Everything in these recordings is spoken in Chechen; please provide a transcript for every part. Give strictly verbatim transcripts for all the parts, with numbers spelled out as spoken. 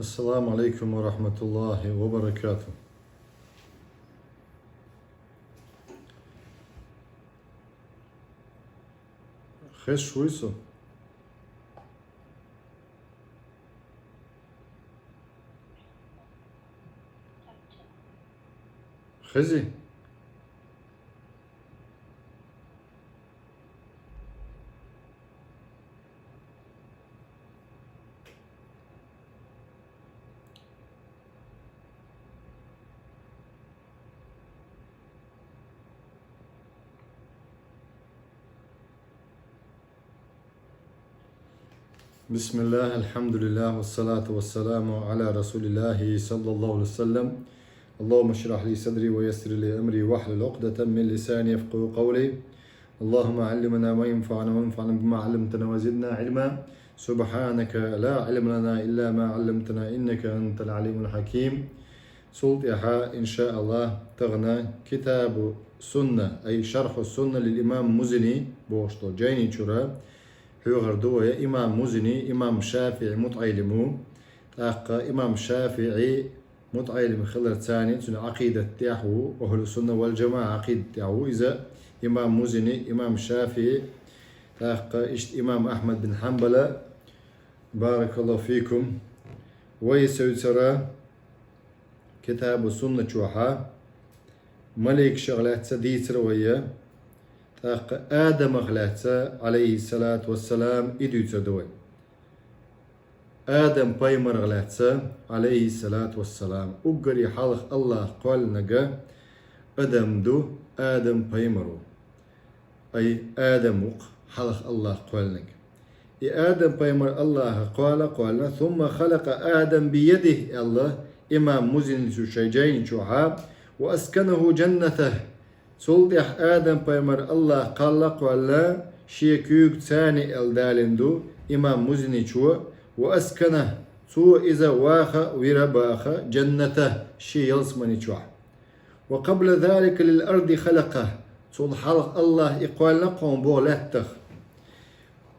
السلام عليكم ورحمة الله وبركاته. Хезаш вуй со? Хези? بسم الله، الحمد لله، والصلاة والسلام على رسول الله صلى الله عليه وسلم. اللهم اشرح لي صدري ويسر لي أمري واحلل عقدة من لساني يفقهوا قولي. اللهم علمنا ما ينفعنا وانفعنا بما علمتنا وزدنا علما. سبحانك لا علم لنا إلا ما علمتنا إنك أنت العليم الحكيم. Цул тӀехьа, иншааллахӀ, тахана Китабу Сунна, ай Шарху Сунна лил имам Музини бохуш долу жайни чура хьоьхур ду вай. Имам Музини имам ШафиӀи мутаӀеллим ву. ТӀаккха имам ШафиӀи мутаӀеллим хиларца цуьнан Ӏакъидат тӀехь ву, ахӀлу сунна вал жамаӀа Ӏакъидат тӀехь ву иза, имам Музини, имам ШафиӀи, тӀаккха иштта имам Ахьмад бин Хьанбала. Баракаллаху фикум. Вай севцара Китабу Сунна чохьа маликашах лаьцна дийцира вай, тӀаккха Адамах лаьцна, Ӏалайхиссалату вассалам, и дуьйцур ду вай. Адам пайхамарах лаьцна, Ӏалайхиссалату вассалам, уггаре хьалха АллахӀа кхоьллинарг Адам ду, Адам пайхамар ву. Ай Адам ву-кх хьалха АллахӀа кхоьллинарг. И Адам пайхамар АллахӀа кхоьлла, кхоьллина, сумма халакъа Адам биядихӀи аьлла имам Музини цу шайн жайни чохьа, ва асканахӀу жаннатахӀ. Цул тӀехьа Адам пайхамар АллахӀа кхалла, кхоьлла шен куьйгаца аьлла далийна ду имам Музиничо, ва асканахӀ, цо иза ваха а вира, баха, жаннатахӀ, шен ялсамани чохь. Ва къабла залика лил арди халакъахӀ, цул хьалха АллахӀа и кхоьллина кхунна боху лаьттах.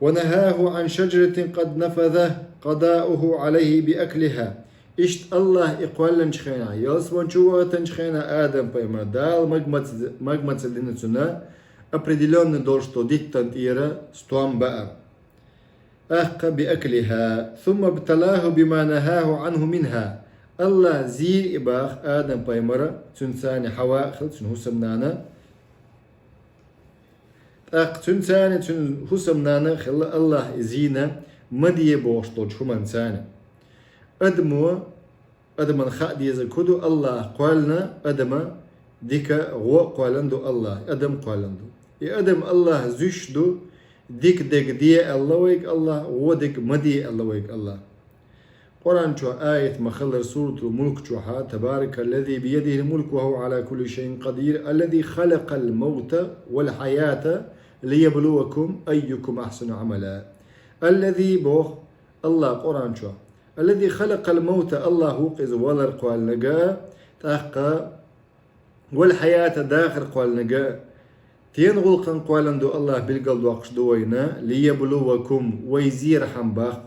Ва нахахӀу Ӏан шажаратин къад нафаза къадаухӀу Ӏалайхи би аклихӀа. Иштта АллахӀа и кхоьллинчу хенахь, ялсамани чу вахийтинчу хенахь Адам пайхамар, Дала магмаца, магмаца дина цунна определённый долуш долу диттан тӀера стом баар. ТӀаккха би аклихӀа, сумма бталахӀу бима нахахӀу Ӏанху минхӀа. АллахӀа зийра и баха Адам пайхамар, цуьнан цани Хьава а хилла цуьнан хӀусамнана. ТӀаккха цуьнан цани цуьнан хӀусамнана а хилла АллахӀа и зийна ма де бохуш долчу хӀуманна цани. Адамо Адаман хаа дезарг хӀун ду? АллахӀа кхоьллина Адама дика а, гӀо а кхоьллина ду АллахӀа, адам кхоьллина ду. И адам АллахӀа зуьйш ду, дика дерг де аьлла вайга АллахӀа, гӀо дерг ма де аьлла вайга АллахӀа. Къуръан чохь аят ма-хиллара, Суратул Мулк чохьа: «Табаракаллази биядихил мулк ва хӀува Ӏала кулли шайин къадир, аллази халакъал мавта вал хьаята лияблувакум айюкум ахсану Ӏамала». Аллази боху АллахӀа Къуръан чохь. «Аллази халакъал мавта», АллахӀ ву-кх иза валар кхоьллинарг, тӀаккха «вал хьаята», дахар кхоьллинарг. Стен гӀуллакхана кхоьллина ду АллахӀа, билгалдоккхуш ду вайна, «лияблувакум», вай зерхьама боху,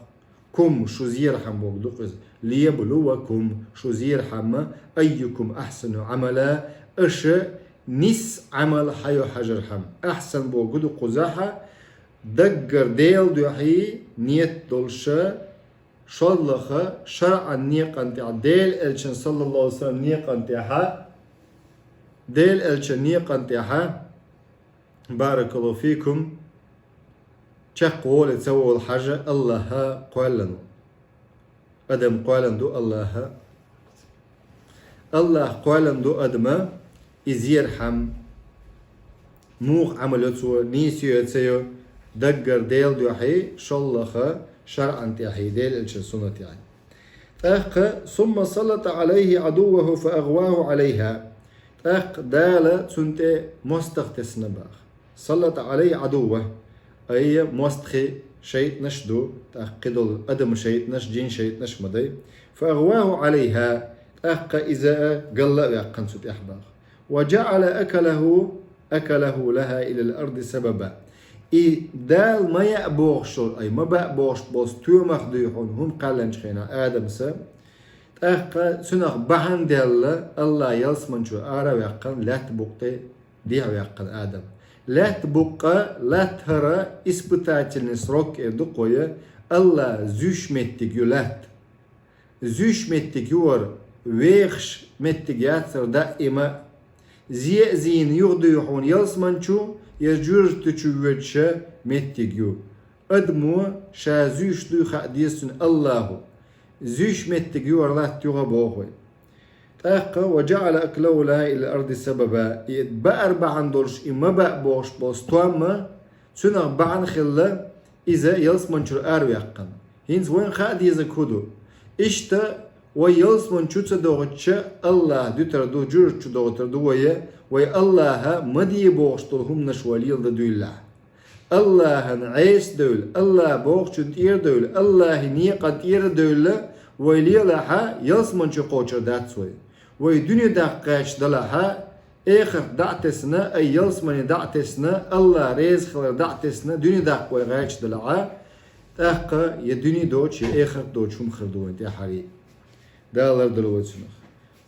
«кум», шу зерхьама боху ду-кх иза, «лияблувакум», шу зерхьама, «айюкум ахсану Ӏамала», аша нис Ӏамал хьан йо хьажархьама. Ахсан боху ду кхузахь, даггара Делан дуьхьа ниет долуша, шолгӀа шарӀан некъан тӀехь, Делан элчан, саллаллаху алейхи ва саллям, некъан тӀехь, Делан элчан некъан тӀехь, баракаллаху фикум, чекхволе ца волу хьажа АллахӀа кхоьллина. Адам кхоьллина ду АллахӀа. АллахӀа кхоьллина ду адама, и зерхьама. Муха Ӏамал йо цо, нийса йо, ца йо, даггара Делан дуьхьа, шолгӀа шарӀан тӀехь, Делан элчан суннатехь. ТӀаккха: «Сумма саллата Ӏалайхи Ӏадувваху фа агъваху Ӏалайха». ТӀаккха Дала цунна тӀе мостагӀа тесна боху. «Саллата Ӏалайхи Ӏадувваху». Ай, мостагӀий шайтӀанаш ду, тӀаккха кхидолу адам шайтӀанаш, жин шайтӀанаш ма дай. «Фа агъваху Ӏалайха», тӀаккха иза галла а ваьккхина цу тӀехь боху. «Ва жаӀала акалаху, акалаху лаха илал арди сабаба». И Дала ма яа бохуш, ай, ма баа бохуш болу стоьмах дуй хьуна хӀума кхаьллинчу хенахь Адамас, ТӀаккха цунах бахьан даьлла, АллахӀа ялсмани чура ара а ваьккхина, лаьтта букъ тӀа дехьаваьккхина Адам. Лаьтта букъ, лаьтта хӀара испытательный срок эр ду-кх вай, АллахӀа зуьйш меттиг ю лаьтта. Зуьйш меттиг ю хӀара, вехаш меттиг яц хӀара даима. Зе а зийна юхадуй хьуна ялсмани чу, е жожагӀате чу воьдуш меттиг ю. Адамо ша зуьйш дуй хаа деза цунна АллахӀа. Зуьйш меттиг ю хӀара лаьтта юха, боху вай. ТӀаккха: «وجعل أكله لها إلى الأرض سببا». И баар бахьан долуш, и ма баа бохуш болу стом а цунах бахьана хилла, иза ялсмани чура ара ваьккхина. ХӀинца вайна хаа дезарг хӀун ду? Иштта вай ялсмани чу ца дохучча, АллахӀа дуьтур ду, жожагӀате чу дохуьйтур ду вай, вай АллахӀа ма де бохуш долу хӀуманаш вай леладан дуьйлалахь. АллахӀан Ӏеса девлла, АллахӀа бохучунна тӀера девлла, АллахӀан некъан тӀера девлла вай лелахь, ялсмани чу кхочур дац вай. Вай дуьне даккха гӀерташ далахь, эхарт дӀа а тесна, ай ялсмани дӀа а тесна, АллахӀ реза хилар дӀа а тесна, дуьне даккха вай гӀерташ далахь, тӀаккха я дуьне доцуш, я эхарт доцуш хӀума хир ду вайна тӀаьххьара. Дала лардойла вай цунах.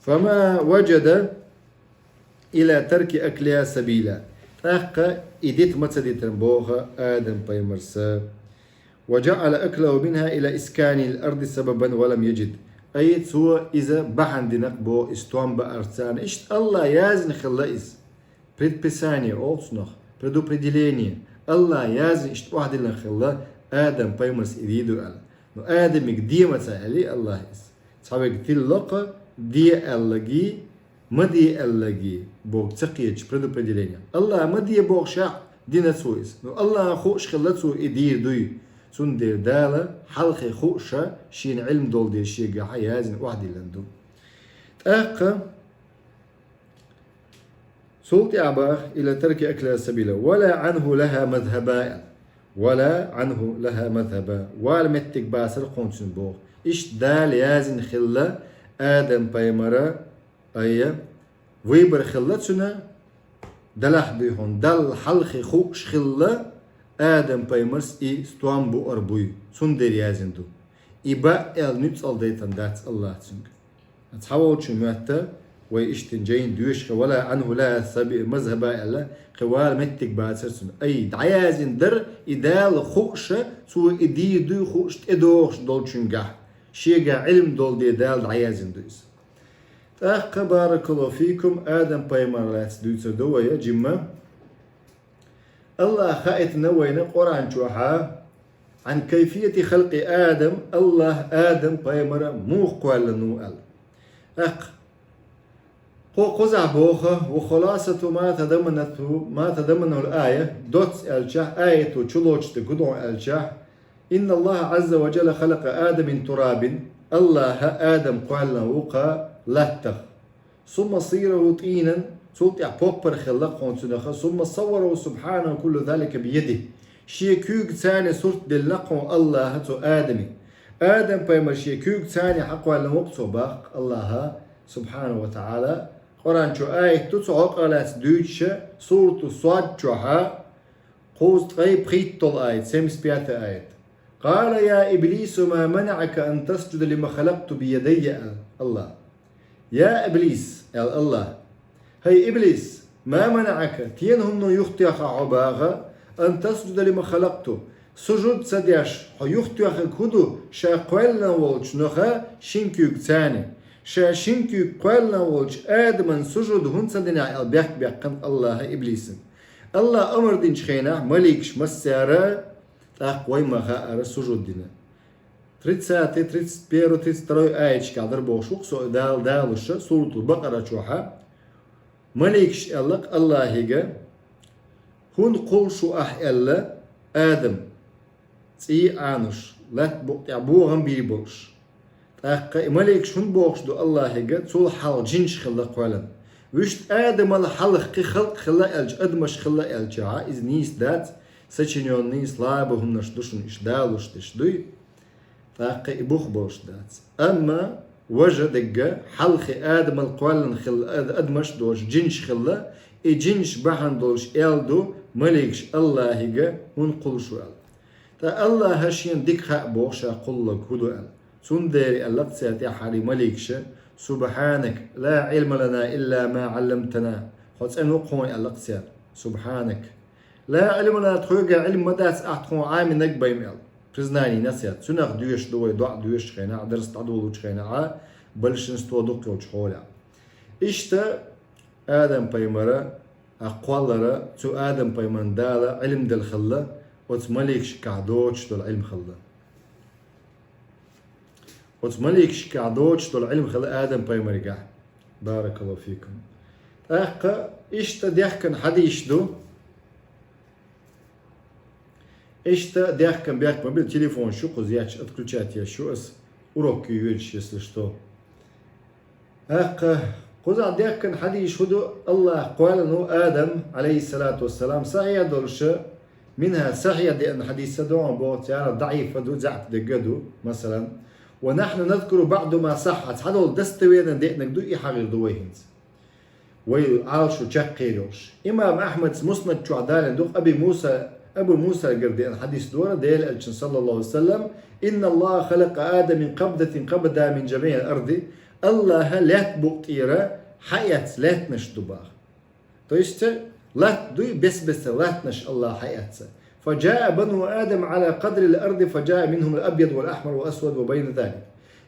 «فما وجد إلى ترك أكلها سبيلا». ТӀаккха и дита ма ца дитина, боху Адам-пайхамарс. «وجعل أكله منها إلى إسكانه الأرض سببا ولم يجد». Ай, цо иза бахьана дина-кх, боху, и стом баарца царна. Иштта АллахӀа яздина хилла иза. Предписание олу цунах, предопределение. АллахӀа яздина, иштта охьадиллина хилла, Адам-пайхамарс и дийр ду аьлла. Ну, Адамига де ма ца аьллий АллахӀа иза. Цхьаверг тиллакха, де аьлларгий, ма де аьлларгий боху ца кхеташ предопределение. АллахӀа ма де бохушехь, дина цо иза. Ну, АллахӀана хууш хилла цо и дийр дуй. Цундела Дала хьалхе хууш, шена Ӏилма долу дела, шегахь яздина охьадиллина ду. ТӀаккха цул тӀаьхьа боху: «إلى ترك أكلها سبيلا ولا عنه لها مذهبا». «ولا عنه لها مذهبا». Вала меттиг бацара кхунна цуьнан, боху. Иштта Дала яздина хилла Адам-пайхамара, ай, выбор хилла цуьнан, делахь дуй хьуна, Далла хьалхе хууш хилла Адам-пайхамарс и стом буур буй. Цундела яздина ду. И баа аьлла нуьцкъала дайтина дац АллахӀа цуьнга. Цхьаволчун моьтту вай иштта жайна доьшуш хилла: «ولا عنه لها سبي-, مذهبا», аьлла, кхин вала меттиг бацара цуьнан. Ай, дӀаяздина дара и Дала хууш, цо и дийр дуй хууш тӀедогӀуш долчуьнгахь. Шегахь Ӏилма долу дела Дала дӀаяздина ду иза. ТӀаккха, баракаллаху фикум, Адам-пайхамар лаьцна дуьйцур ду вай жимма. АллахӀа хаийтина вайна Къуръан чохь: «عن كيفية خلق آدم», АллахӀа Адам-пайхамар муха кхоьллина ву аьлла. ТӀаккха кхо кхузахь боху: «وخلاصة ما تضمنته، ما تضمنته الآية», доцца аьлчахь, аято чулоцуш дерг хӀун ду аьлчахь: «إن الله عز وجل خلق آدم من تراب», АллахӀа Адам кхоьллина ву-кх латтах. «ثم صيره طينا», цул тӀаьхьа поппар хилла-кх хьуна цунах, «ثم صوره سبحانه كل ذلك بيده». Шен куьйгаца сурт диллина-кх хьуна АллахӀа цу Адаме. Адам-пайхамар шен куьйгаца хьакхоьллина ву-кх цо, боху АллахӀа, субхьанаху ва таӀала. Къуръан чу аят ду цу хьокъехь лаьцна дуьйцуш, сурату Сод чохь, кхузткъе пхийтталгӀа аят, семьдесят пятый аят. «قال يا إبليس ما منعك أن تسجد لما خلقت بيدي», аьлла АллахӀа. «Я Иблис», аьлла АллахӀа. «ХӀай Иблис, ما منعك, кхин хӀунда юхатоьхна хьо, боху, أن تسجد لما خلقت, сужуд ца деш хьо юхатоьхнарг хӀун ду, ша кхоьллина волчунах шин куьйгаца? Ша шин куьйга кхоьллина волчу Адамна сужуд хӀунда ца дина?» аьлла бехк баьккхина АллахӀа Иблисана. АллахӀа амар динчу хенахь маликаш массара, тӀаккха вай ма хаара, сужуд дина. Тридцатый, тридцать первый, тридцать второй аяташкахь дара бохуш ву-кх со, Дала далуш, суратул Бакъара чохь. Маликаш аьлла-кх АллахӀига: «ХӀунда кхуллуш ву ахь?» аьлла, Адам, цӀий а Ӏануш, латта букъа тӀехь богӀам бийр болуш. ТӀаккха и маликаш хӀунда бохуш ду АллахӀига, цул хьалха жинаш хилла кхоьллина? Вуьшта Адамал хьалха кхин халкъ хилла аьлча, адамаш хилла аьлча, иза нийса дац, сочинённый, слабый хӀуманаш ду шуна, уьш далуш дерш дуй. ТӀаккха и бух болуш дац. Амма важа дерг, хьалхе Адамал кхоьллина хилла ад-, адамаш доцуш, жинаш хилла, и жинаш бахьана долуш аьлла ду маликаш АллахӀига: «ХӀунда кхуллуш ву?» аьлла. Ткъа АллахӀа шена дика хаьа боху ша кхуллург хӀун ду аьлла. Цундела аьлла-кх цара тӀаьххьара маликаша: «سبحانك لا علم لنا إلا ما علمتنا». Хьо цӀена ву-кх хьуна, аьлла-кх цара. «سبحانك لا علم لنا», тхоьга Ӏилма ма дац ахь тхона Ӏаминарг бен, аьлла. Признание йина цара. Цунах доьшуш ду вай доӀа доьшучу хенахь, дарс дӀадолучу хенахь, большинство дукха йолчу хьолехь. Иштта Адам-пайхамара, а, кхоллара, цу Адам-пайхамарна Дала Ӏилма делла хилла, оцу маликашкахь доцуш долу Ӏилма хилла. Оцу маликашкахь доцуш долу Ӏилма хилла Адам-пайхамаргахь. Баракаллаху фикум. ТӀаккха иштта дехкина хьадисаш ду. Иштта дехкина бехк ма била, телефон шу кхуза ечу, отключать еш ю ас, урок ю йоьдуш, если что. ТӀаккха кхузахь дехкина хьадисаш хӀун ду? АллахӀа кхоьллина ву Адам, алейхиссалату вассалам, сахьихь долуша, минха сахьихь деана хьадис а ду, боху, царах даӀиф а ду, заьӀап дерг а ду, масалан. Ва нахьну назкуру баъду ма сахьхьа, цхьадолу достоверно деанарг ду, и хьахийр ду вай хӀинца. Вай Ӏалашо чекхъер йолуш. Имам Ахьмадс Муснад чохь далийна ду-кх Аби Муса, Абу Мусагара деана хьадис дора, Делан Элчан, саллаллаху алейхи ва саллям: «Инна Аллаха халакъа Адама мин къабдатин къабадаха мин жамиъил арди». АллахӀа лаьтта букъа тӀера хьаэцна лаьттанаш ду боху. То есть, латта дуй, бес-бесара латтанаш АллахӀа хьаэцна. «Фаджаа бану Адам ала къадрил арди, фаджаа минхумул абъяд вал ахьмар вал асвад ва байна залик».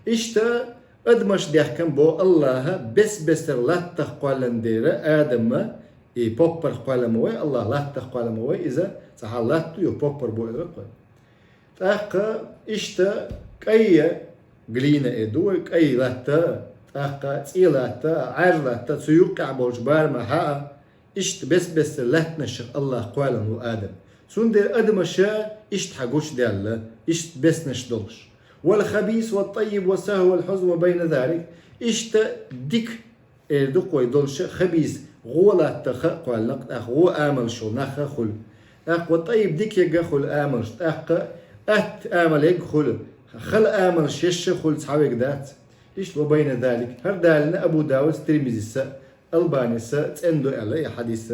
Иштта адамаш дехкина боху АллахӀа бес-бесара латтах кхоьллина дера Адама, и поппарх кхоьллина ма вай, АллахӀа латтах кхоьллина ма вай, иза цхьа хьал латта ю, поппар бу элира-кх вай. ТӀаккха иштта кӀай, глина эр ду вай, кӀай латта, тӀаккха цӀе латта, Ӏаьржа латта, цу юккъехь болчу барамехь а, иштта бес-бесара латтанашах АллахӀа кхоьллина ву Адам. Цундела адамаша иштта хьан гучудаьлла, иштта беснаш долуш. «Вал хабис ва таййиб ва сахьу вал хьузн ва байна залик». Иштта дика эр ду-кх вай долуша, хабис, гӀо латтаха а кхоьллина-кх, тӀаккха гӀо амалш йолу нах а хуьлу. ТӀаккха ва таййиб, дика ерг а хуьлу амалш, тӀаккха атта амал ерг а хуьлу, хала амалш еш а хуьлу, цхьаверг дац. Иштта ва байна залик. ХӀара далийна Абу Давудс, Тирмизис, Албанис цӀена ду аьлла и хьадис.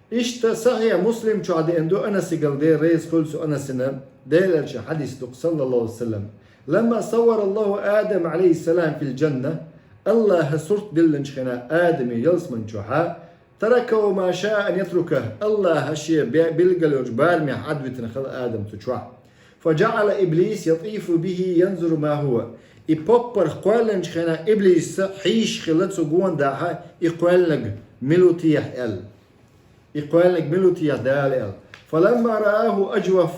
Иштта Сахьихь Муслим чохь деана ду, Анасигара, Дела реза хуьлда цу Анасина, Делан Элчан хьадис ду-кх, саллаллаху алейхи ва саллям: «Ламма саввара Аллаху Адам алейхиссалам фил джанна», АллахӀа сурт диллинчу хенахь Адаме ялсамани чохь, «таракаху ма шаа ан ятруках», АллахӀа шен бе-, билггал йолчу барамехь Ӏадвитина хила Адам цу чохь. «Фаджаала иблис ятифу бихи янзуру ма хува». И поппарх кхоьллинчу хенахь иблис хьийзаш хилла цу гондахьа, и кхоьллинарг мила ву техьа аьлла. И кхоьллинарг мила ву техьа Дала аьлла. «Фаламма рааху аджваф».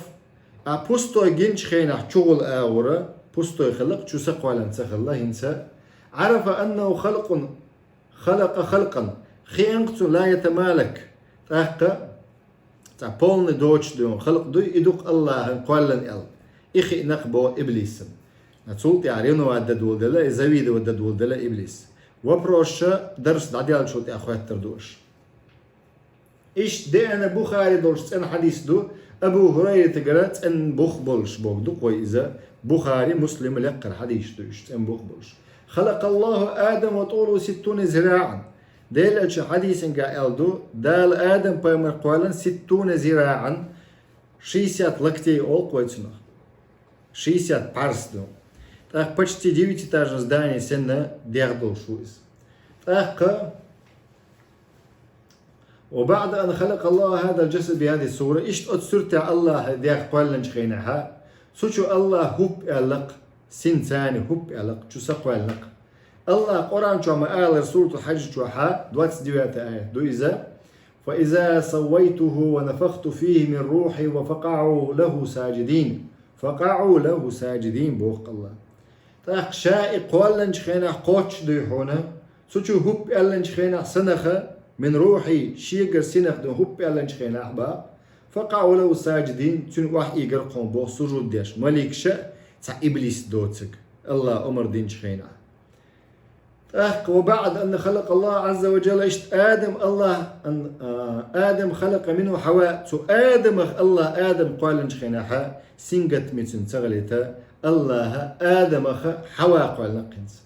А пустой гинчу хенахь чугӀула агӀора, пустой хилла-кх, чу са кхоьллина ца хилла хӀинца. «Ӏарафа аннаху халкъун, халакъа халкъан». Хиъна-кх цунна, «ла ятамалак». ТӀаккха цхьа полный доцуш дуьйна халкъ дуй, и ду-кх АллахӀан кхоьллина аьлла. И хиъна-кх боху иблисана. Цул тӀаьхьа ревновать дан доладелла, и завидовать дан доладелла иблис. Вопросаш дарс дӀадаьллачул тӀаьхьа хоьттур ду аша. Иштта деана Бухари долуш цӀена хьадис ду, Абу ХӀурайратагара цӀена бух болуш боху ду-кх вай иза, Бухари, Муслим лекхара хьадисаш ду уьш, цӀена бух болуш. «Халакъаллаху Адам ва тулуху ситтуна зираъан». Делан Элчан хьадисангахь аьлла ду, Дала Адам-пайхамар кхоьллина ситтуна зираъан, шестьдесят локтей олу-кх вай цунах. Шестьдесят пхьарс ду. ТӀаккха почти девятиэтажный здание санна дегӀ долуш ву иза. ТӀаккха «Ва баъда ан халакъаллаху хазал джасад бихазихи сура», иштта оцу суьртехь АллахӀа дегӀ кхоьллинчу хенахьа, цу чу АллахӀа хӀуппа аьлла-кх, синца хӀуппа аьлла-кх, чу са кхоьллина-кх. АллахӀа Къуръан чохь ма аллара, Суратул Хьадж чохьа, двадцать девятый аят ду иза: «Фа иза саввайтуху ва нафахту фихи мин рухи ва факъаъу лаху саджидин». «Факъаъу лаху саджидин», боху АллахӀа. ТӀаккха ша и кхоьллинчу хенахь кхоччуш дуй хьуна, цу чу хӀуппа аьллинчу хенахь санаха, мин рухи, шегара синах дуй хӀуппа аьллинчу хенахь боху, факъаъу лаху саджидин, цуьнан охьаийгар кхуна боху сужуд деш, маликаша а, цхьа иблис доцург, АллахӀа омар динчу хенахь. ТӀаккха «ва баъда ан халакъаллаху Ӏазза ва джалла», иштта Адам АллахӀа, ан, а, Адам халакъа минху Хьава, цу Адамах АллахӀа Адам кхоьллинчу хенахьа, сингаттаме цуьнан ца хилийта, АллахӀа Адамаха Хьава кхоьллина-кх хӀинца.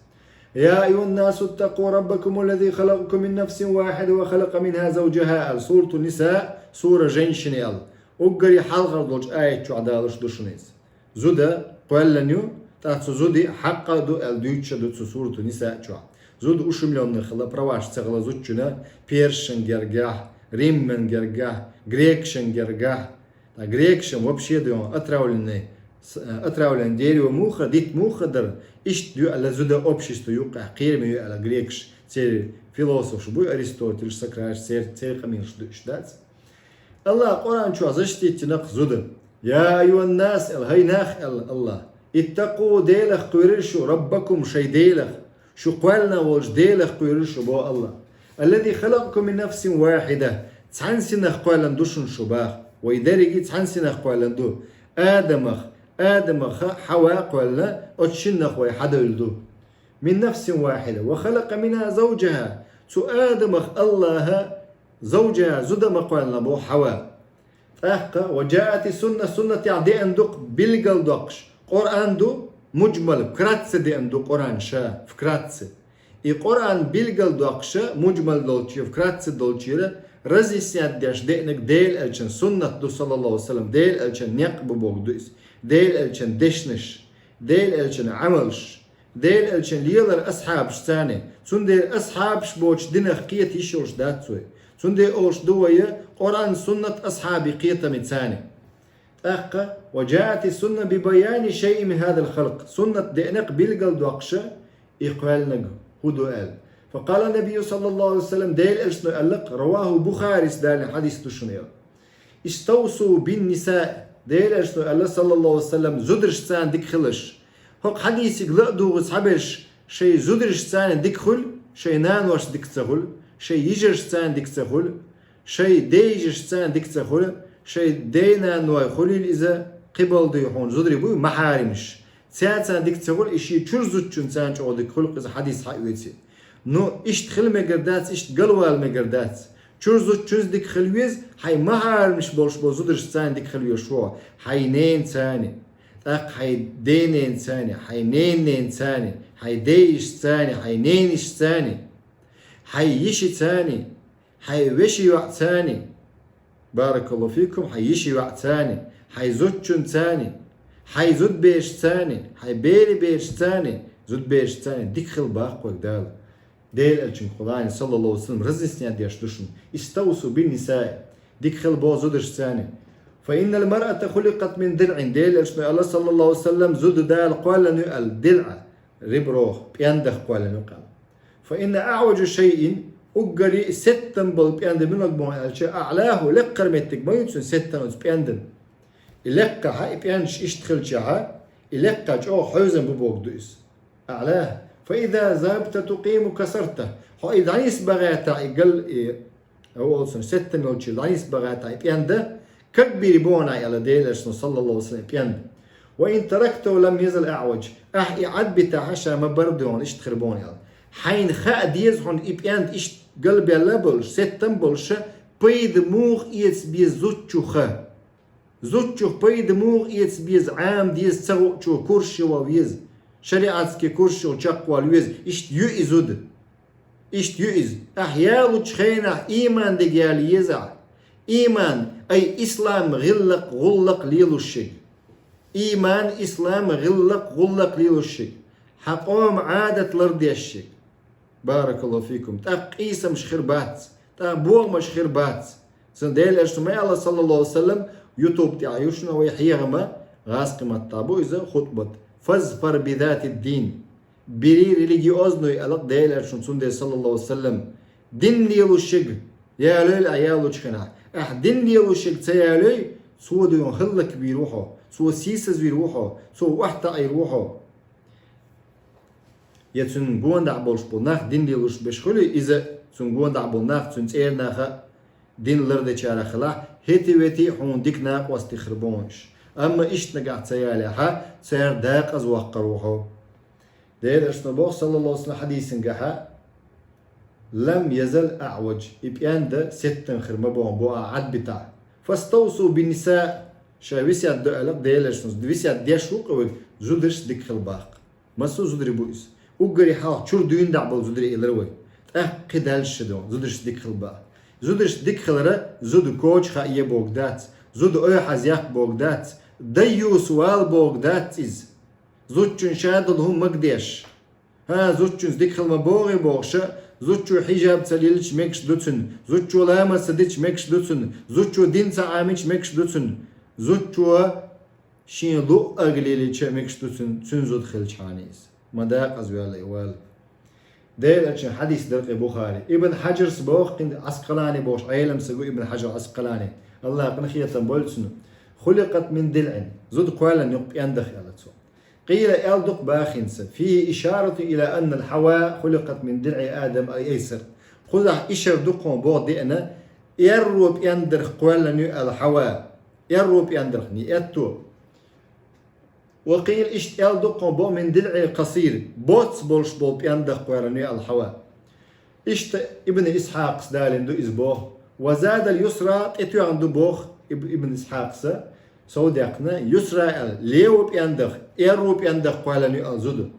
«Я айюханнасу ттакъу раббакумуллази халакъакум мин нафсин вахида ва халакъа минха завджаха», аьлла, Сурату Ниса, сура Женщины аьлла. Уггаре хьалхара долчу аят чохь далуш ду шуна иза. Зуда кхоьллина ю, ТӀаккха цу зуди хьакъ а ду аьлла дуьйцуш ду цу сурат Нисаъ чохь. Зуда ушамленна хила, праваш ца хила зудчунна персашна гергахь, риммашна гергахь, грекашна гергахь. Ткъа грекашна вообще ду отравленный, с-, э, отравленный дерево муха, дит муха дар, иштта ю аьлла зуда общество юккъехь кхераме ю аьлла грекаш, церан философаш буй Аристотель, Сократ, цер-, церан къамелаш ду уьш, дац? Аллаха Къуръан чохь защитить дина-кх зуда. «Я айюханнас», аьлла, хӀай нах, аьлла Аллаха. «Иттакъу», Делах кхоьрура шу, «раббакум», шайн Делах. Шу кхоьллина волчу Делах кхоьрура шу, боху Аллаха. «Аллази халакъакум мин нафсин вахида». Цхьана синах кхоьллина ду шуна шу, боху. Вай дерриге цхьана синах кхоьллина ду. Адамах, Адамах Хьава кхоьллина, оцу шиннах вай хьадевлла ду. «Мин нафсин вахида. Ва халакъа минха завджаха». Цу Адамах Аллаха завджаха, зуда ма кхоьллина, боху Хьава. ТӀаккха «ва джаати сунна», суннатехь деана ду-кх билгалдоккхуш. Къуръан ду муджмал, вкратце деана ду Къуръан ша, вкратце. И Къуръан билгалдоккхуша, муджмал долчера, вкратце долчера, разъяснять деш деанарг Делан элчан суннат ду, саллаллаху алейхи ва саллям, Делан элчан некъ бу бохург ду иза. Делан элчан дешнаш, Делан элчан Ӏамалш, Делан элчан лелар асхьабашца. Цундела асхьабаш боцуш динах кхета йиш йолуш дац вай. Цундела олуш ду вай Къуръан, суннат, асхьабийн кхетамца. ТӀаккха «ва джаати сунна би баяни шайъин мин хазал халкъ». Суннат деана-кх билгалдоккхуша, и кхоьллинарг хӀун ду аьлла. «Факъала набийю саллаллаху алейхи ва саллям», Делан элчано аьлла-кх, раваху Бухарис далийна хьадис ду шуна, аьлла. «Иставсу бин ниса», Делан элчано аьлла, саллаллаху алейхи ва саллям, зударшца дика хилалаш. ХӀокху хьадисиг ла а дугӀу цхьаберш, шайн зударшца дика хуьлу, шайн наношца дика ца хуьлу, шайн йижаршца дика ца хуьлу, шайн дейижаршца дика ца хуьлу, шайн ден-нанойн хуьлийла иза, кхин балдуй хьуна зударий буй, махьаримаш. Цаьрца дика ца хуьлу, и шен чуьра зудчунца чӀогӀа дика хуьлу, иза хьадис хьаоьций. Ну, иштта хила мегар дац, иштта галвала мегар дац. Чуьра зудчуьнца дика хила веза, хьайн махьаримаш болуш болу зударшца дика хила везаш ву хьо, хьайн ненаца, тӀаккха хьайн ден-ненаца, хьайн ненан ненаца, хьайн дейишца, хьайн ненишца, хьайн йишица, хьайн вешин йоӀца, баракаллаху фикум, хьайн йишин йоӀца, хьайн зудчуьнца, хьайн зудберашца, хьайн берийн берашца, зудберашца дика хила боху-кх вайга Дала. Делан элчанга кху лайна, саллаллаху алейхи ва саллям, разъяснять деш ду шуна: «Иставсу бин нисаи», дика хила боху зударшца. «Фа иннал маръата хуликъат мин дилъин», Делан элчано аьлла, саллаллаху алейхи ва саллям, зуда Дала кхоьллина ю аьлла, дилъа, реброх, пӀендах кхоьллина ю-кх аьлла. «Фа инна аӀважа шайъин», уггаре а сеттам болу пӀенда муьлхарг бу аьлча, «аӀлаху», лекхара меттиг ма ю цуьнан сеттам оцу пӀендан. И лекхахь, и пӀендаш иштта хилчахь, и лекхахь чӀогӀа хьевзина бу бохург ду иза. «АӀлаху. Фа иза захабта тукъимуху касартаху». Хьо и дӀанисбан гӀертахь, и гал, и, олу цунах, сеттам йолчу дӀанисбан гӀертахь и пӀенда, кагбийр бу хьуна, аьлла Делан элчано, саллаллаху алейхи ва саллям, и пӀенда. «Ва ин тарактаху лам язал аӀважа». Ахь и Ӏадбитахь, ша ма-барра дуй хьуна, иштта хир бу хьуна, аьлла. Хьайна хаа деза хьуна и пӀенда иштта галбелла а болуш, сеттам а болуш, пайда муха эца беза зудчух. Зудчух пайда муха эца беза, Ӏама деза ца хуучо, курсаш яла веза, шариатский курсаш яла чекхвала веза. Иштта ю и зуда. Иштта ю иза. Ахь ялучу хенахь ийман дегӀ яла еза ахь. Ийман, ай ислам гӀиллакх, гӀуллакх лелош шег. Ийман, ислам гӀиллакх, гӀуллакх лелош шег. Хьан къоман Ӏадат лардеш шег. Баракаллаху фикум. ТӀаккха къийсамаш хир бац. ТӀаккха бохамаш хир бац. Цундела аша ма аьлла, саллаллаху алейхи ва саллям, ютуб тӀехь ю шуна вай хьехама, гӀазкхи маттахь бу иза, хутбат: «Фазфар би затид дин». Бери религиозную, аьлла-кх Делан элчано, цундела, саллаллаху алейхи ва саллям, дин лелош шег ялойла ахь ялучу хенахь. Ахь дин лелош шег ца ялой, цо дуьйна хӀаллакбийр ву хьо, цо сийсазвийр ву хьо, цо охьатаӀийр ву хьо. Я цуьнан гондахь болуш болу нах дин лелош берш хуьлий, иза цуьнан гондахь болу нах, цуьнан цӀера нах а дин лардечарах хилахь, хӀетий-ветий хьуна дика накъостий хир бу хьуна уьш. Амма иштта нагахь ца ялехь, цара декъаза ваккхар ву хьо. Делан элчано боху, саллаллаху алейхи ва саллям, хьадисангахь: «Лам язал аӀваж», и пӀенда сеттам хир ма бу хьуна, боху, ахь Ӏадбитахь. «Фаставсу бин ниса», ша весет до аьлла-кх Делан элчано, весет деш ву-кх вайга, зударшца дика хила боху-кх. Массо а зударий бу иза. Уггаре хьалха чуьра дуьйна дӀа болу зударий элира вай. ТӀаккха кхин дальше ду, зударшца дика хила боху. Зударшца дика хилар зуда коча хаа бохург дац, зуда ойхьаз яккха бохург дац, дайюс вала бохург дац иза. Зудчун шадолу хӀума магадеш. ХӀа, зудчунца дика хила ма богӀий бохуш, зудчо хьижаб ца лелча мегаш ду цуьнан, зудчо ламаз ца дича мегаш ду цуьнан, зудчо дин ца Ӏамича мегаш ду цуьнан, зудчо шен луъург лелийча мегаш ду цуьнан, цуьнан зуда хилчахьана иза. Ма дакъаза ваьлла и вала. Делан элчан хьадис дара кхин Бухари. Ибн Хьаджарс боху кхин, Ӏаскъалани бохуш Ӏелам саг ву Ибн Хьаджар Ӏаскъалани. АллахӀ кхин кхетам бойла цунна. «Хуликъат мин дилъин». Зуда кхоьллина ю-кх пӀенаха аьлла цо. Къийла аьлла ду-кх бахинца: «Фихи ишаратун ила аннал хьава хуликъат мин дилъи Адам ал-айсар». Кхузахь ишар ду-кх хьуна боху деана, аьрру пӀендарх кхоьллина ю аьлла хьава. Аьрру пӀендарх, не аьтту. Ва къийла иштта аьлла ду-кх хьуна боху мин дилъи къасир, боцца болуш болу пӀендарх кхоьллина ю аьлла хьава. Иштта Ибн Исхьакъас далийна ду иза боху. Ва задал юсра, тӀетоьхна ду боху Иб-, Ибн Исхьакъаса, сов даьккхина, юсра аьлла, лево пӀендарх, аьрру пӀендарх кхоьллина ю аьлла зуда.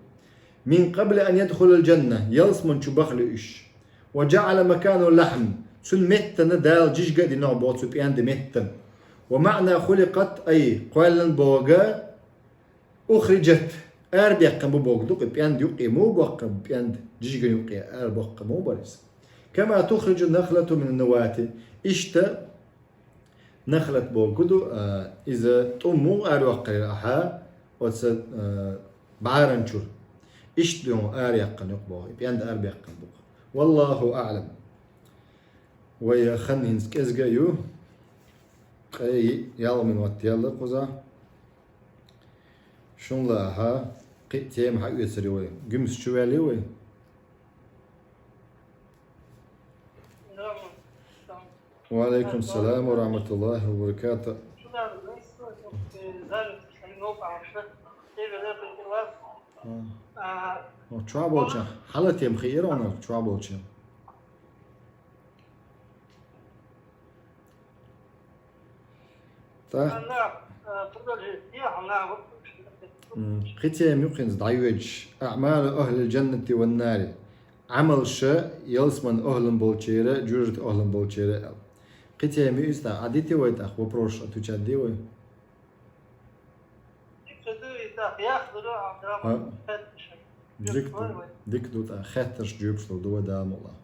Мин къабли ан ядхулал джанна, ялсаман чу бахале уьш. Ва джаъала маканал лахьм, цуьнан меттана Дала жижиг а дина боху цу пӀенда меттана. Ва маъна хуликъат ай, кхоьллина боху, ухриджат, арабаьккхина бу боху ду-кх и пӀенда юккъе, муха боккху пӀенда жижиган юккъе арабоккху муха бара иза. Кама тухриджу нахлату мин навати. Иштта нахлат боху ду, а, иза тӀум муха араяккхарера ахьа, оцу, а, бӀаран чуьра. Иштта ду араяккхина юккъе боху, и пӀенда арабаьккхина бу-кх. Валлаху аълам. Вай хан хӀинца кӀезга а ю. Ткъе ялх минот яьлла кхузахь. Шуна лаахь, кхин а тема хьаоьцур ю вай. Гуьмса чу ваьллий вай? Ва алейкум салам ва рахматуллахи ва баракату. А. О, чохь болчу. Хьала тема хиира хьуна, чохь болчу. Так. М, кхин тема ю кхин дӀайоьдуш. Аъмалу ахлил джаннати ван нари. Ӏамалш ялсаман охӀлан болчеран, жужарт охӀлан болчеран аьлла. Кхин тема ю иза тӀаккха. Ӏадитий вай тӀаккха, вопросаш отвечать дий вай? ХӀа. Дика ду, дика ду тӀаккха. Хеттарш жоьпаш лур ду вай, Дала мукъ лахь.